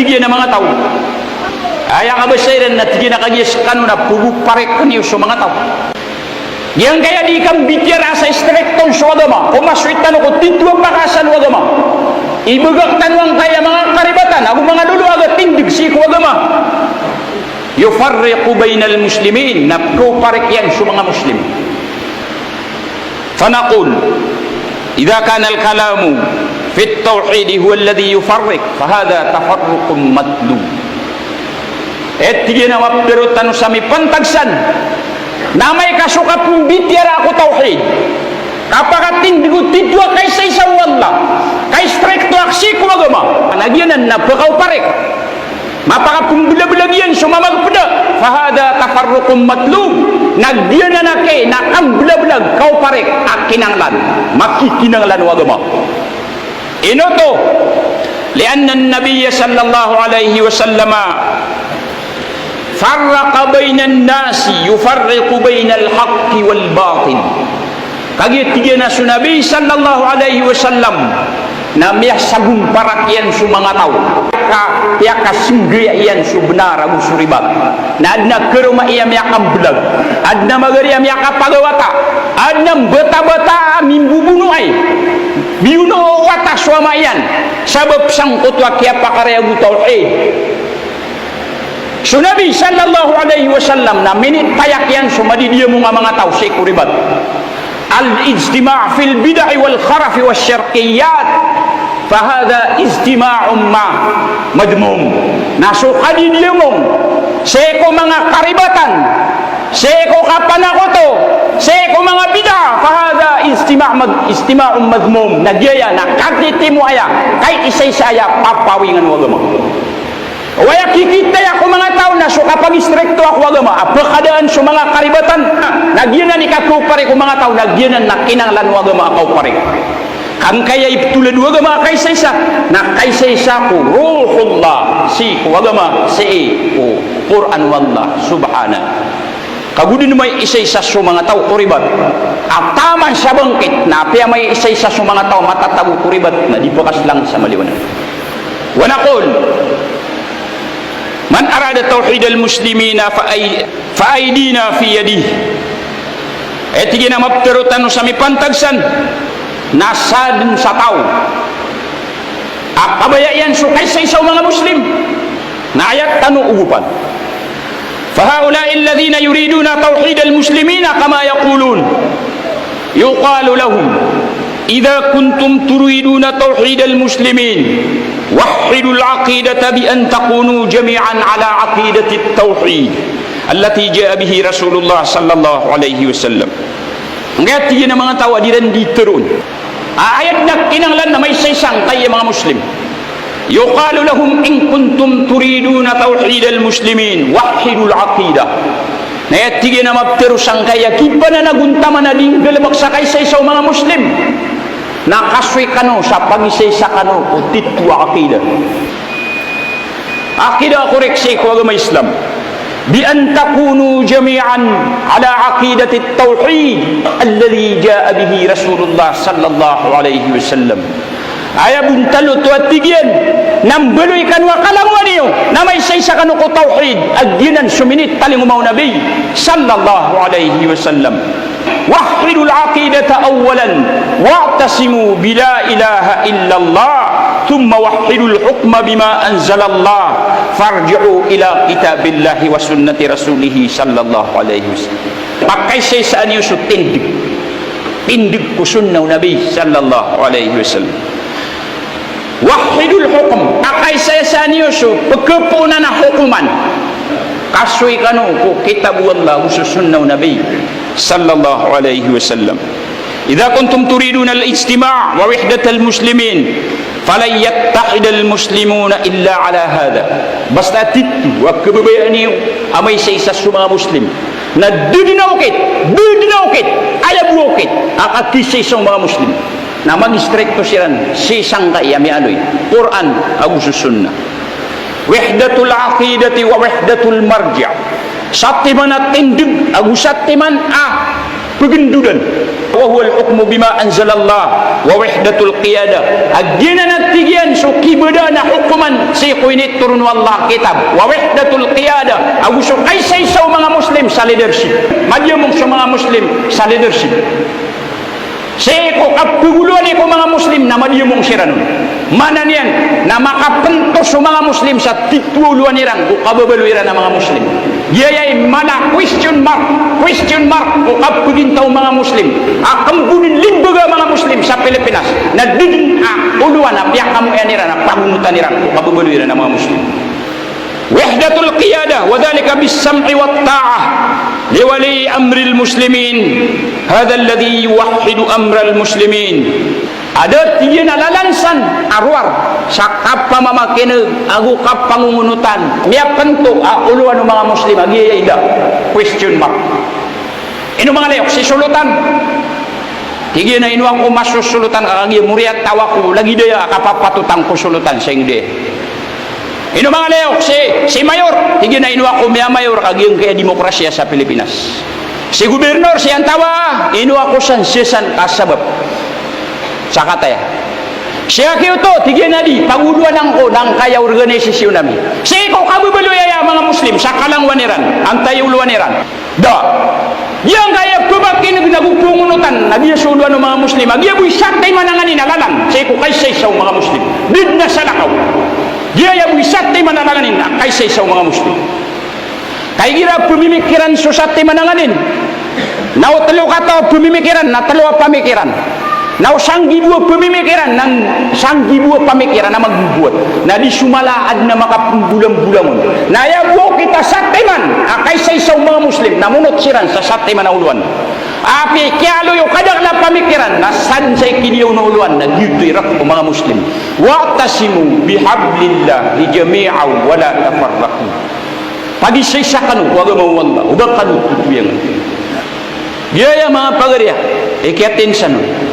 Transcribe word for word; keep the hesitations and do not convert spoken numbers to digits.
Tig iyan a manga taw, aya kabasa iran na tig iyan a kagiya sekano na pgopareken iyo so manga taw. Giyangkaya di kambitiyaraa sa istrikto on so agama, ko masoy tano ko titho a pakaasal o agama. Ibagak tano angkaya manga karibatan ago manga lolo a gatindeg sii ko agama. Yufarriqu bainal muslimin, na pgoparek iyan so manga Muslim. Fanaqul, idha kana al-kalamu fi at-tawhid huwa alladhi yufarriq, fahadha tafarruqun matlub. Tig iyan a maptharo tano sa mipantag san na amay ka so kapmbitiyaraa ko tawhid, kapakatindeg o titho a kaisaisa o Allah, kaistrikto a sii ko agama, na giyanan na pkaoparek. Mapakapmbelabelagan iyan so mamagpeda. Fahadha tafarruqun matlub. Na giyanan a kena kambelabelag, kaoparek a kinanglan, makikinanglan o agama. Ino oto? Lianna an-Nabiyya sallallahu alaihi wasallam farraqa bainan nasi yufarriqu bainal haqqi wal batil. Kagiya tig iyan a so Nabi sallallahu alaihi wasallam na miyasagomparak iyan so manga taw. Ka, piyakasenggaya iyan so benar ago so ribat. Na aden a karoma iyan miyakambelag. Aden a magari a miyakapagawata. Aden a mbatabata a mimbobonoay. Biyono o wata so ama iyan. Sabap sangkoto a kiyapakaraya ago tawhid. So Nabi sallallahu alaihi wasallam na minitayak iyan so madidiyamong a manga taw sii ko ribat. Al-ijtima' fil bid'i wal kharafi wash shirkiyat, fahadha ijtima'un ma-, madhmum. Na so kadidiyamong sii ko manga karibatan, sii ko kapanakoto, sii ko manga bid'ah, fahadha ijtima' mad-, ijtima'un madhmum. Na giyaya na katitimo aya, kaisaisa aya, papawinan o agama. Oway a kikitaya ko manga taw na so kapagistriktoa ko agama a pekadaan so manga karibatan, na giyanan i kakaoparek o manga taw, na giyanan na kinanglan o agama a kaoparek. Angkaya ipetolad o agama a kaisaisa, na kaisaisa ko Ruhullah, sii ko agama, sii ko Qur'an o Allah Subhanahu. Ka go den maisaisa so manga taw ko ribat a taman sa bangkit, na apiya maisaisa so manga taw matatago ko ribat na di pekaslang sa maliwanag. Wa naqul, man arada tawhidal muslimina fa ay-, fa aydina fi yadih. Aya tig iyan a mapetero tano sa mipantag san na sadn sa taw a kabaya iyan so kaisaisa o manga Muslim, na aya tano ogopan. Fa haula'i alladhina yuriduna tawhidal muslimina kama yaqulun. Yuqalu lahum, idha kuntum turiduna tawhidal muslimin, wahhidul aqidata bi an takunu jami'an ala aqidatit tawhid allati ja'a bihi Rasulullah sallallahu alaihi wasallam. Angkaya tig iyan a manga taw a di ran di teroon a aya den a kinanglan na maisaisa angkaya manga Muslim. Yuqalu lahum, in kuntum turiduna tawhidal muslimin, wahhidul aqidah. Na aya tig iyan a mapetero sangkaya kipananagontaman a di nggalebek sa kaisaisa o manga Muslim, na kasoy kano sa pagisaisa kano ko titho a aqidah. Aqidah a korek sii ko agama Islam. Bi an takunu jami'an ala aqidatit tawhid alladhi ja'a bihi Rasulullah sallallahu alaihi wasallam. Aya bontal oto a tig iyan na mbaloy kano a kalangowan iyo na maisaisa kano ko tawhid a giyanan so minitalingoma o Nabi sallallahu alaihi wasallam. Wahhidul aqidata awwalan, wa'tasimu bi la ilaha illallah, thumma wahhidul hukma bima anzalallah, farji'u ila kitabillahi wa sunnati rasulih sallallahu alaihi wasallam. Pakaisaisaan iyo so tindeg, tindeg ko sunnah o Nabi sallallahu alaihi wasallam. Wahhidul hukm, pakaisaisaan iyo so pekepoonan a hokoman. Kasoy kano ko kitab o Allah ago so sunnah o Nabi sallallahu alaihi wasallam. Idha kuntum turiduna al-ijtima' wa wahdatal muslimin, falan yattahidal muslimuna illa ala hadha. Basta titho a kababayaan iyo a maisaisa so manga Muslim, na da den a okit, da den a okit, aya bo a okit a kakisaisa o manga Muslim, na magistrikto siran sii sangkai a miyaaloy Qur'an ago so sunnah. Wahdatul aqidati wa wahdatul marji'. Satiman a tindeg ago satiman a Pgndodn. Wa huwa al-hukmu bima anzalallah wa wahdatul qiyadah. A giyanan a tig iyan so kibadaan a hokoman sii ko initoron o Allah a kitab. Wa wahdatul qiyadah. Ago so kaisaisa o manga Muslim sa leadership. Madiyamong so manga Muslim sa leadership. Sii ko kapagolowan ko manga Muslim na madiyamong siran on. Maana niyan na makapnto so manga Muslim sa titho a olowan iran ko kababaloy iran a manga Muslim. Giyaya i mala question mark, question mark ko kapagintaw o manga Muslim a kmbonn i limbaga a manga Muslim sa Pilipinas na da dn a olowan a piyakamoyan iran a pagonotan iran ko kababaloy iran a manga Muslim. Wahdatul qiyadah, wa dhalika bis-sam'i wat-ta'ah li wali amril muslimin. Hadha alladhi yuwahhidu amral muslimin. A da, tig iyan, a lalan san a rowar sa kapamamakin'g ago kapangongonotan, miyapnto a olowan o manga Muslim a giyaya i da. Question mark. Ino manga layok, si Solotan. Tig iyan a ino ako masosolotan ka kagiya moriyataw ako, lagid aya a kapapatotan ko Solotan sa ingd. Ino manga layok, si, si Mayor. Tig iyan a ino ako miyamayor ka giyangkaya a demokrasiya sa Pilipinas. Si Gobernor, si Antawa, ino ako san, siya san ka sabap sa kataya. Si Aki oto, tig iyan a di, pagolowan angko angkaya a organisasyon ami. Sii ko kababaloy aya a manga Muslim sa kalangowan iran, antaa i olowan iran. Da. Giyangkaya pamakin'g ago pangonotan a giya so olowan o manga Muslim a giya bo i satiman a nganin a lalan sii ko kaisaisa o manga Muslim. Da dn a salakaw. Giyaya bo i satiman a lalan iyan a kaisaisa o manga Muslim. Ka igira pmimikiran so satiman a nganin, na o tlo kataw a pmimikiran na tlo a pamikiran. Na o sanggibo a pamimikiran, na sanggibo a pamikiran a magbobowat. Na di so mala a adn a makapmbolambolam on. Na aya bo kita satiman a kaisaisa o manga Muslim na monot siran sa satiman a olowan. Apiya i kiyaaloy o kadakl a pamikiran na sadn sa ikiniyaw na olowan na giyoto i rk o manga Muslim. Wa'tasimu bihablillahi jami'an wa la tafarraqu. Pagisaisa kano ko agama o Allah, oba kano totoyangan. Giyaya manga pagariya, ikiyatinsan on.